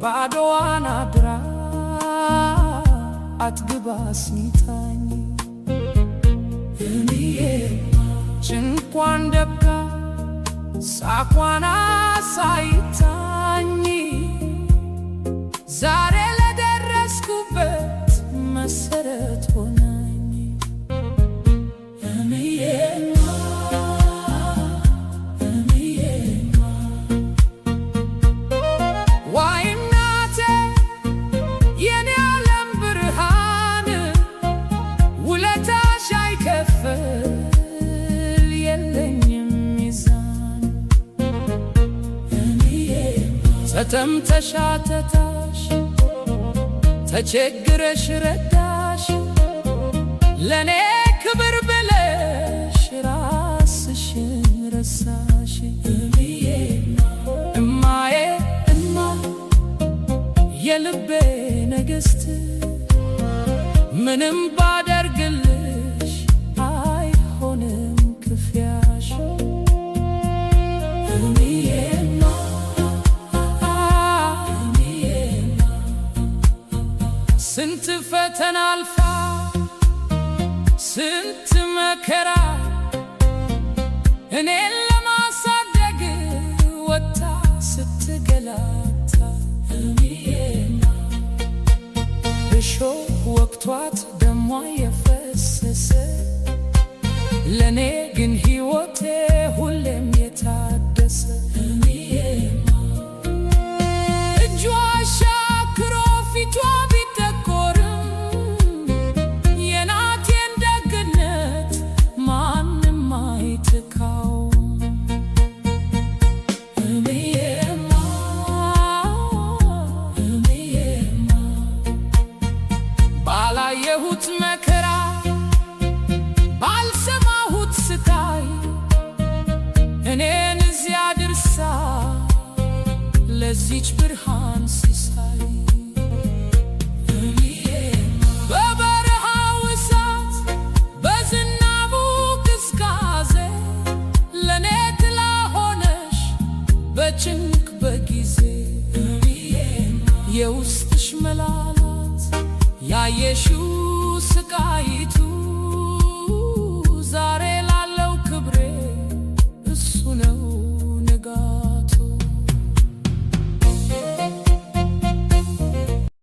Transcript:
ባዶዋን አድራ አጥግባ አስኝታኝ፣ ጭንቋን ደብቃ ሳቋን አሳይታኝ፣ ዛሬ ለደረስኩበት መሰረት ሆናኝ። እምዬማ፣ እምዬማ፣ ዋይ እናቴ፣ የኔ ዓለም ብርሃን፣ ውለታሽ አይከፈል፣ የለኝም ሚዛን። ተጠምተሽ አጠጣሽ፣ ተቸግረሽ ረዳሽ፣ ለእኔ ክብር ብለሽ ራስሽን ረሳሽ። እማዬ እማ፣ የልቤ ንግሥት፣ ምንም ባደርግልሽ አይሆንም ክፍያሽ። እምዬማ፣ እምዬማ፣ ስንት ፈተና አልፋ፣ ስንት መከራ፣ እኔን ለማሳደግ ወጥታ ስትገላታ፣ እሾህ ወቅቷት ደሟ የፈሰሰ፣ ለእኔ ግን ሕይወቴ ሁሌም የታደሰ፣ እጇ ሻክሮ ፊቷ ቢጠቆርም፣ የናቴን ደግነት ማንም አይተካውም። እምዬማ፣ እምዬማ፣ ባላየሁት መከራ፣ ባልሰማሁት ስቃይ፣ እኔን እዚያ ድርሳ ለዚች ብርሃን ሲሳይ፣ በበረሃው እሳት፣ በዝናቡ ቅዝቃዜ፣ ለእኔ ጥላ ሆነሽ በጭንቅ በጊዜ፣ የውስጥሽ መላላት፣ ያየሽው ስቃይቱ